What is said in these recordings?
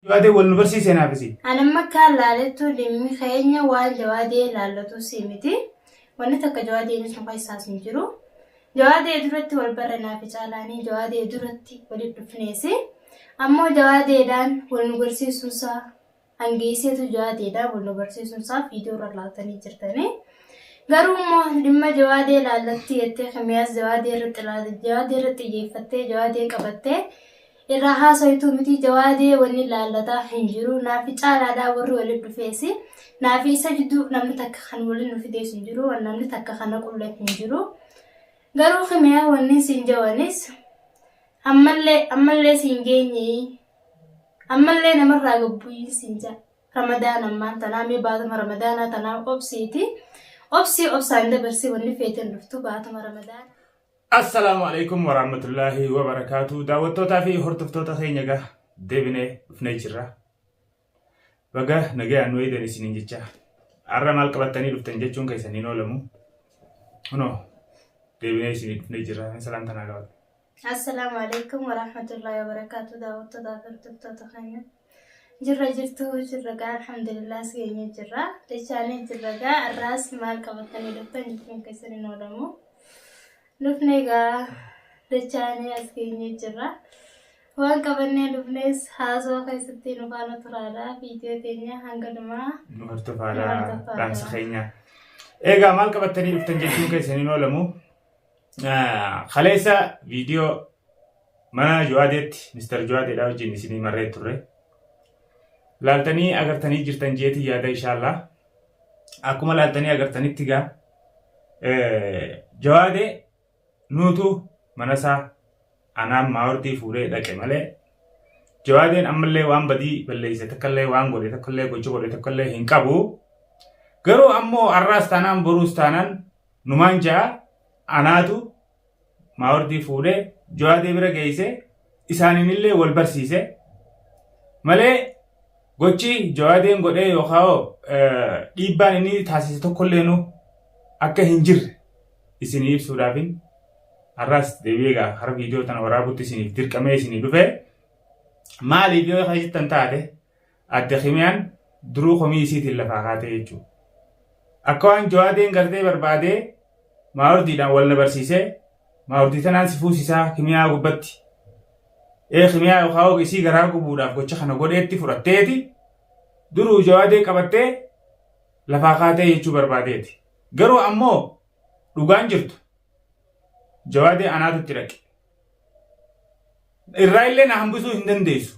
Jawaadee wal nu barsiisee naaf isii. Ani amma akkaan laalettu dhimmi keenya waan jawaadee laallatu si miti. Wanni takka jawaadeenis nu keessaas hin jiru. Jawaadee duratti wal barre naafi caalaanii jawaadee duratti walitti dhufneesi. Ammoo jawaadeedhaan wal nu barsiisuunsaa hangeesseetu jawaadeedhaan wal nu barsiisuunsaa viidiyoo irra laaltanii jirtanii. Garuu immoo dhimma jawaadee laallatti jettee kimiyaas jawaadee irratti jawaadee irratti xiyyeeffattee jawaadee qabattee irraa haasoytuu miti jawaadee wanni laallataa hin jiru naafi caalaadhaa warri walitti dhufeesi naafi isa jidduu namni takka kan waliin nu fidees hin jiru namni takka kana qulle hin jiru garuu kimiyaa wanni siin jawanis ammallee ammallee siin geenye ammallee namarraa gabbuyyii siin jaa ramadaan ammaan tanaa mee baatuma ramadaanaa tanaa obsiiti obsii obsaan dabarsii wanni feeten dhuftu baatuma ramadaana. Assalaamu alaikum warahmatullaahi wabarakaatu. Daawwattootaa fi hordoftoota keenya egaa deebinee dhufnee jirra. Baga nagayaan nu eegan isiniin jecha. Har'a maal qabattanii dhuftan jechuun keessan hin oolamu. Kunoo deebinee isinii dhufnee jirra. Salaamta naa qabadha. Assalaamu alaikum warahmatullahi wabarakaatu daawwattootaa fi hordoftoota keenya. Jirra jirtu jirra gaa alhamdulillah si geenye jirra. Dachaanii jirra gaa har'aas maal qabattanii dhuftan jechuun keessan hin oolamu. Dhufne gaa dachaanii as geenye jirra. Waan qabannee dhufnes haasawaa keessatti nu faana turaadha. Viidiyoo teenya hanga dhumaa Nu hordofaadha dhaamsa keenya. Egaa maal qabattanii dhuftan jechuun keessan hin oolamu. Kaleessa viidiyoo mana Jawaadeetti Mr. Jawaadeedhaa wajjin isinii marree turre. Laaltanii agartanii jirtan jeetii yaada inshaallaa. Akkuma laaltanii agartanitti gaa Jawaadee nuutu manasaa anaan maawardii fuudhee dhaqe malee Jawaadeen ammallee waan badii balleesse takkallee waan godhe takkallee gocha godhe takkallee hin qabu. Garuu ammoo har'aas taanaan boruus taanaan numaan ja'a anaatu maawardii fuudhee Jawaadee bira geesse isaaniinillee wal barsiise malee gochi Jawaadeen godhee yookaan dhiibbaan inni taasise tokkolleenu akka hin jirre isinii ibsuudhaafin har'aas deebi'ee egaa hara viidiyoo tana waraabutti isiniif dirqamee isinii dhufe maaliif yoo kana jettan taate adde Kimiyaan duruu komii isiitiin lafaa kaatee jechuudha. Akka waan Jawaadeen gartee barbaadee maawardiidhaan wal na barsiisee maawardii tanaan si fuusisaa Kimiyaa gubbatti. Ee Kimiyaa yookaan isii garaa gubuudhaaf gocha kana godheetti fudhatteeti duruu Jawaadee qabattee lafaa kaatee jechuu barbaadeeti. Garuu ammoo dhugaan jirtu Jawaadee anaatu itti dhaqe. Irraa illee na hambisuu hin dandeessu.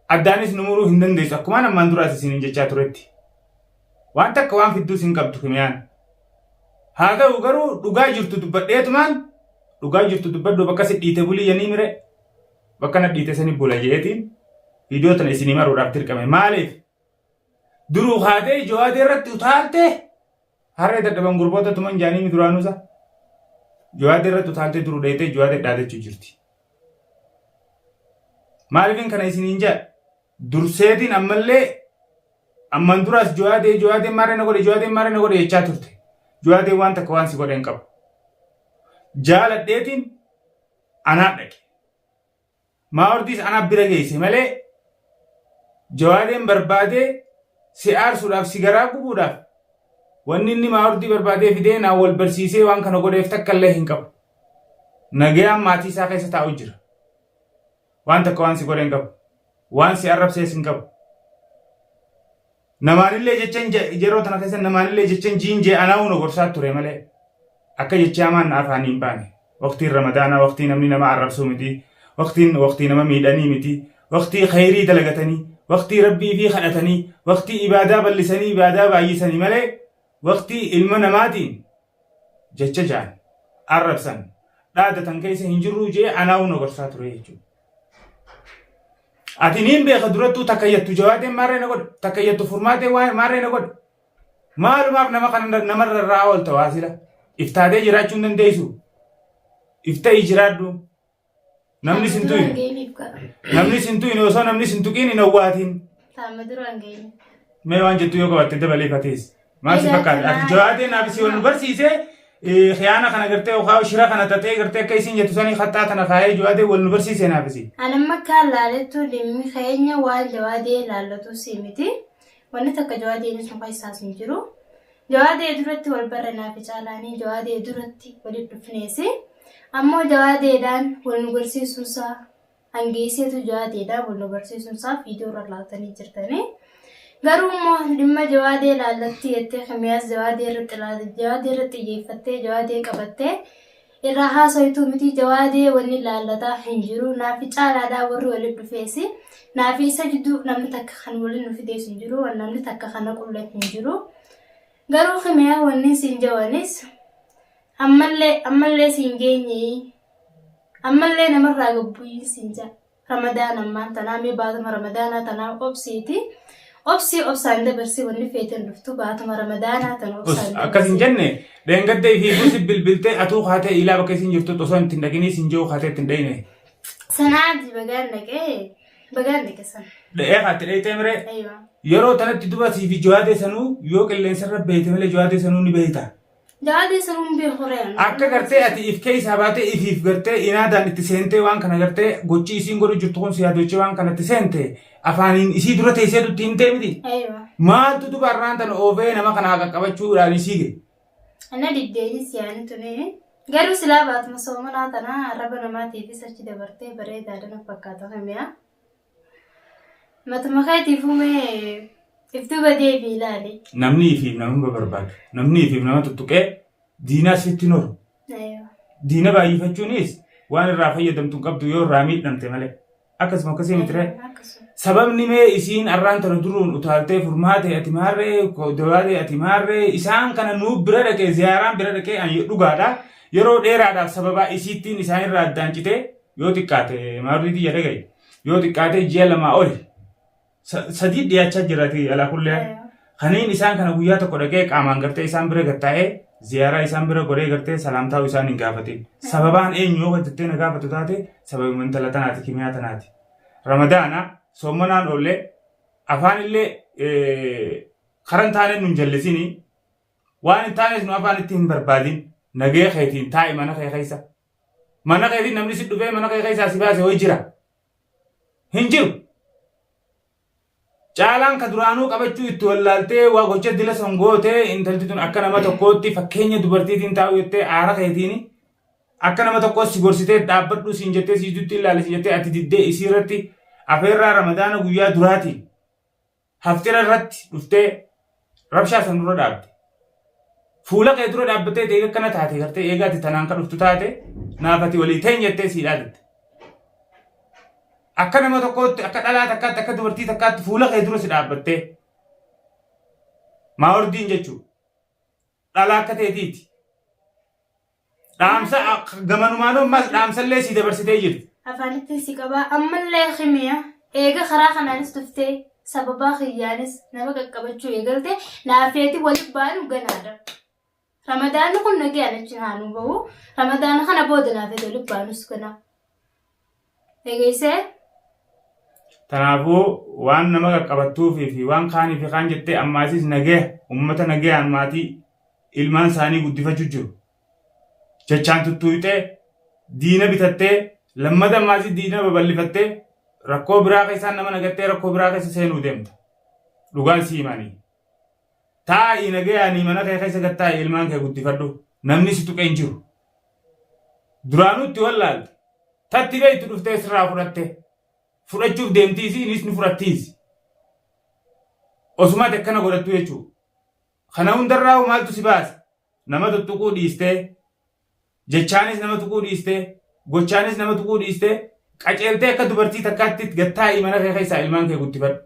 Addaanis nu muruu hin dandeessu. Akkumaan ammaan duraas isiniin jechaa turetti. Waan takka waan fidduus hin qabdu kimiyaan. Haa ta'u garuu dhugaa jirtu dubbadheetumaan dhugaa jirtu dubbadhu bakka si dhiite bulii yanii mire bakka na dhiite sani bula jeetiin viidiyoo tana isinii maruudhaaf dirqame. Maaliif? Duruu kaatee jawaadee irratti utaaltee Harree dadhaban gurboota tuman jaanii duraanuu isa. Jawaadee irratti utaaltee duruu dheeytee jawaadee dhaadachuu jirti. Maaliifin kana isiniin jedha? Durseetiin ammallee amman duraas jawaadee jawaadee maarree na godhe jawaadee maarree na godhe jechaa turte. Jawaadee waan takka waan si godhe hin qabu. Jaaladheetiin anaa dhaqe. Maawardiis anaa bira geesse malee jawaadeen barbaadee si aarsuudhaaf si garaa gubuudhaaf wanni inni maawardii barbaadee fidee naan wal barsiisee waan kana godheef takka illee hin qabu. Nagayaan maatii isaa keessa taa'u jira. Waan takka waan si godhe hin qabu. Waan si arrabsees hin qabu. Namaanillee jechan yeroo tana keessa namaanillee jechan jiin jee anaa na gorsaa ture malee akka jechi hamaan na afaanii hin baane. Waqtiin ramadaanaa waqtii namni nama arrabsuu miti. Waqtiin waqtii nama miidhanii miti. Waqtii khayrii dalagatanii, waqtii rabbii fi kadhatanii, waqtii ibaadaa bal'isanii ibaadaa baay'isanii malee waqtii ilma namaatiin jecha jaan arrabsan dhaadatan keessa hin jirruu jee anaa na gorsaa ture jechuudha. Ati niin beeka durattuu takka jettu jawaadeen maarree na godhe takka jettu furmaatee maarree na godhe. Maalumaaf nama kana namarra irraa oolta waa sila. Iftaatee jiraachuu hin dandeessu. Ifta'ii jiraadhu. Namni sin tuqin. Namni sin tuqin osoo namni sin tuqin hin owwaatiin. Taama duraan geenye. Mee waan jettu yoo qabaatte dabalee fatees. Maal si Egaa fakkaata? Ati kanaa- jawaadeen naaf si wal nu barsiise. Khiyaana kana gartee yookaan shira kana xaxee gartee akka isiin jettu sanii haxxaa tana kaayee jawaadee wal nu barsiisee naaf isii. Anamma akkaan laalettu dhimmi keenya waan jawaadee laallatu si miti. Wanni takka jawaadeenis nu keessaas hin jiru. Jawaadee duratti wal barre naafi caalaanii jawaadee duratti walitti dhufneesi. Ammoo jawaadeedhaan wal nu garsiisuunsaa hangeesseetu jawaadeedhaan wal nu barsiisuunsaa viidiyoo irra laaltanii jirtanii. Garuu immoo dhimma jawaadee laallatti jettee kimiyaas jawaadee irratti jawaadee irratti xiyyeeffattee jawaadee qabattee irraa haasoytuu miti jawaadee wanni laallataa hin jiru naafi caalaadhaa warri walitti dhufeesi naafi isa jidduu namni takka kan waliin nu fidees hin jiru namni takka kana qulle hin jiru. Garuu kimiyaa wanni siin jawanis ammallee ammallee siin geenye ammallee namarraa gabbuyyii siin jaa. Ramadaan ammaan tanaa mee baatuma ramadaanaa tanaa obsiiti. Obsii obsaan dabarsii wanni feeten dhuftu baatuma ramadaanaa tana obsaan Akkas hin jenne dheengadda ifiifuu si bilbiltee atuu kaatee ilaa bakka isin jirtu osoo hin dhaqinii sin jiru kaatee ittiin dhayine. Sanaati bagaan dhaqee bagaan dhaqe sana. Dha'ee kaatee dhayitee miree Aywa. yeroo tanatti duba siif jawaadee sanuu yoo qilleensarra beeyte malee jawaadee sanuu ni beeyta. Jawaadee sanuu hin beeku reen. Akka gartee ati if keessaa baatee ifiif gartee inaadaan itti seentee waan kana gartee gochi isiin godhu jirtu kun si yaadochee waan kana itti seente afaaniin isii dura teessee dutti himtee miti. Aywa. Maaltu duba irraan tana oofee nama kana qaqqabachuudhaan isii ga'e. Ana diddeenis yaani tuni. Garuu silaa baatuma soomanaa tana arraba namaatiifis achi dabartee bareedaadha na fakkaata kamiyaa. Matuma keetiifuu mee if duuba deebi'i ilaali. Namni ifiif nama barbaadu. Namni ifiif nama tuttuqee diinaa sitti hin horu. Aywa. Diina baay'ifachuunis waan irraa fayyadamtu hin qabdu yoo irraa miidhamte malee. Akkasuma akkasii miti ree. Akkasuma. Sababni mee isiin arraan tana duruun utaaltee furmaate ati maarree jawaadee ati maarree isaan kana nuu bira dhaqee ziyaaraan bira dhaqee ani dhugaadha. Yeroo dheeraadhaaf sababaa isiittiin isaan irraa addaan citee yoo xiqqaate maarrii tiyya dhagaye yoo xiqqaate ji'a lamaa oli sadii dhiyaachaa jiraati alaa kullee. Kaniin isaan kana guyyaa tokko dhaqee qaamaan gartee isaan bira gattaa'ee ziyaaraa isaan bira godhee gartee salaamtaa isaan hin gaafatin. Sababaan eenyu yoo jettee na gaafatu taate sababuma intala tanaati kimiyaa tanaati. Ramadaana soommanaan oollee afaan illee karaa hin taaneen nun jallisini waan hin taanes nu afaan itti hin barbaadin nagee keetiin taa'i mana kee keessa. Mana keetiin namni si dhufee mana kee keessaa si baase ho'i jira. Hin jiru. Caalaan ka duraanuu qabachuu itti wallaaltee waa gocha dila san gootee intalti tun akka nama tokkootti fakkeenya dubartiitiin taa'u jettee aara keetiin akka nama tokkootti si gorsitee dhaabbadhu siin jettee si jidduutti ilaali siin jettee ati diddee isii irratti afeerraa ramadaana guyyaa duraatiin haftira irratti dhuftee rabshaa san dura dhaabde. Fuula kee dura dhaabbattee eega akkana taate gartee eega ati tanaan ka dhuftu taate naaf ati walii teen jettee sii dhaadatte. Akka nama tokkootti akka dhalaa takkaatti akka dubartii takkaatti fuula kee dura si dhaabbattee maawardiin jechuudha. Dhalaa akka teetiiti. Dhaamsa gamanumaanuu ammas dhaamsallee sii dabarsitee jirti. Afaanittiin si qabaa ammallee kimiya eega karaa kanaanis dhuftee sababaa kiyyaanis nama qaqqabachuu eegalte naafeeti waliin baanu ganaadha. Ramadaanni kun nagayaan achi haanuu bahu. Ramadaana kana booda naafeeti waliin baanus ganaa. Dhageessee? Kanaafuu waan nama qaqqabattuufii fi waan kaanii fi kaan jettee ammaasis nagaya uummata nagayaan maatii ilmaan isaanii guddifachuu jiru. Jechaan tuttuuyxee diina bitattee lammata ammaasii diina babal'ifattee rakkoo biraa keessaan nama nagattee rakkoo biraa keessa seenuu deemta. Dhugaan sii himanii. Taa'ii nagayaanii mana kee keessa gad taa'ii ilmaan kee guddifadhu. Namni si tuqee hin jiru. Duraanuu itti wallaalte. Tatti beektu dhuftee sirraa fudhatte. Fudhachuuf deemtiisi innis ni fudhattiisi. Osuma ati akkana godhattu jechuudha. Kana hundarraa maaltu si baase? Nama tuttuquu dhiistee, jechaanis nama tuquu dhiistee, gochaanis nama tuquu dhiistee, qaceeltee akka dubartii takkaatti gad taa'ii mana kee keessaa ilmaan kee guddifadhu.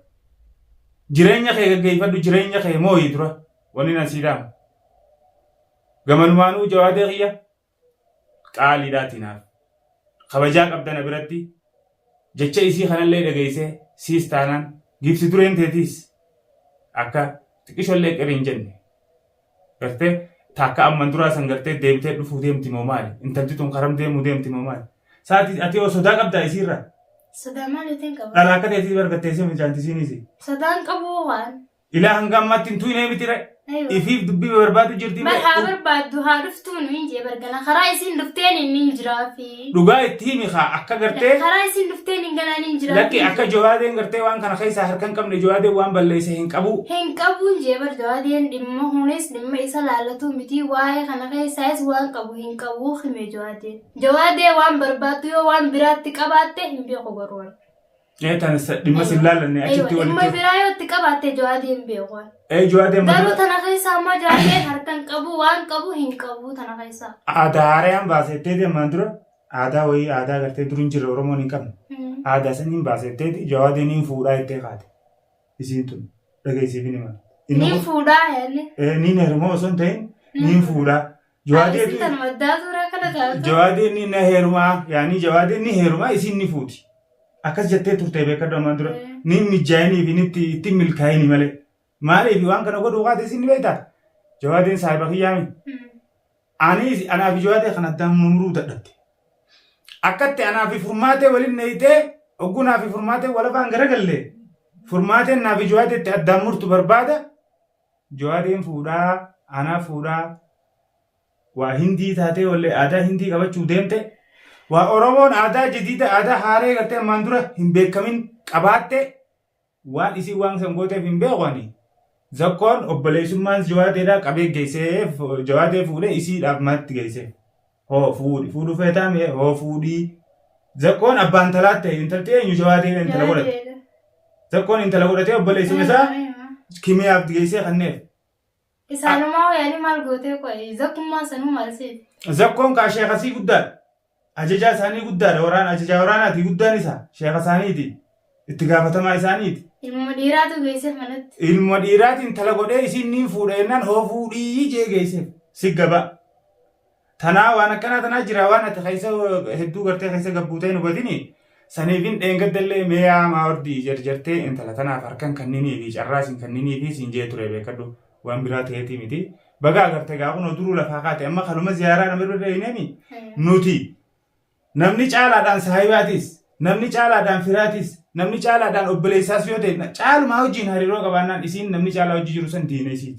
Jireenya kee gaggeeffadhu, jireenya kee mooyi dura. Wanni nan sii dhaamu. Gamanumaanuu jawaadee kiyya qaaliidhaati naaf. Kabajaa qabda na biratti jecha isii kanallee dhageessee siis taanaan giifti dureen teetiis akka xiqqishollee qiri hin jenne. Gartee takka amman duraa san gartee deebitee dhufuu deemti moo maali? Intalti tun karam deemuu deemti moo maali? Saati ati yoo sodaa qabdaa isiirraa? Sodaa maaliitiin qaba? Dhalaa akka teetii bargattee si mijaantisiiniisi. Sodaan qabu waan. Ilaa hanga ammaatti hin tuqnee miti ree. Aywa. Ifiif dubbii barbaadu jirti Bar haa malee barbaaddu haa dhuftuu nu hin jee bargana karaa isiin dhufteen inni hin jiraafi. Dhugaa itti himi kaa akka gartee Karaa isiin dhufteen hin ganaan hin jiraafi. Lakki akka jawaadeen gartee waan kana keessaa harka hin qabne jawaadeen waan balleesse hin qabu. Hin qabu hin jee bar jawaadeen dhimma kunis dhimma isa laallatu miti waa'ee kana keessaayis waan qabu hin qabu hime jawaadeen. Jawaadee waan barbaaddu yoo waan biraatti qabaatte hin beeku garuu. Ee tan dhimma sin laallanne achitti Dhimma walitti. biraa yoo itti qabaatte jawaadee hin beeku. Ee jawaadeen Garuu mata tana keessa ammoo jawaadeen harka hin qabu waan qabu hin qabu tana keessa. Aadaa haarayaan baasettee ammaan dura aadaa wayii aadaa gartee dur hin jirre Oromoon hin qabne. Aadaa saniin baasetteeti jawaadeen hin fuudhaa jettee kaate. Isiin tun dhageessiif hin himan. Inni Niin kun fuudhaa yaadne. ee niin heerumaa osoo hin ta'in niin fuudhaa. Isin Jawaadeetu tanuma addaa suuraa kana taatu. jawaadeen ni na heerumaa yaanii jawaadeen ni heerumaa isiin ni fuuti. Akkas jettee turte beekadhu ammaan dura. Ni mijaa'inii fi nitti itti milkaa'inii malee. Maaliif waan kana godhuu kaate isin ni beektaa? Jawaadeen saahiba kiyyaami. Ani anaa fi jawaadee kan addaan muruu dadhabde. Akkatti anaa fi furmaatee waliin neeyitee ogguu naa fi furmaatee walafaan garagalle furmaateen naa fi jawaadeetti addaan murtu barbaada. Jawaadeen fuudhaa anaa fuudhaa waa hindii taatee wallee aadaa hindii qabachuu deemte waa oromoon aadaa jadiida aadaa haaree gartee ammaan dura hin beekamin qabaatte waan isiin waan san gooteef hin beeku ani zakkoon obboleessummaan jawaadeedhaa qabee geessee jawaadee fuudhee isiidhaaf manatti geessee hoo fuudhi fuudhu feetaa mee hoo fuudhii zakkoon abbaan talaat ta'e intalti eenyu jawaadee intala godhate zakkoon intala godhatee obboleessuma isaa kimiyaaf geessee kanneef Isaanumaa wayaanii maal gootee qo'e zakkummaa sanuu maal seeti. Zakkoon kaa sheekasii guddaadha. Ajajaa isaanii guddaadha. Waraana ajajaa waraanaati guddaan isaa sheeka isaaniiti. Itti gaafatamaa isaaniiti. Ilmuma dhiiraatu geesseef manatti. Ilma dhiiraatiin intala godhee isiin niin fuudha jennaan hoo fuudhii jee geesseef si gaba. Tanaa waan akkanaa tanaa jira waan ati keessa hedduu gartee keessa gabbuutee hin hubatini. Saniifin dheengaddallee mee yaa maawardii jarjartee intala tanaaf harkan kanninii fi carraa isin kanninii fi siin jee ture beekadhu waan biraa ta'eetii miti. Baga agarte gaa kunoo duruu lafaa kaate amma kanuma ziyaaraa nama irra dheeyneemi nuti namni caalaadhaan saahibaatis namni caalaadhaan firaatis namni caalaadhaan obboleessaas yoo ta'e caalumaa wajjin hariiroo qabaannaan isiin namni caalaa hojii jiru san diina isiiti.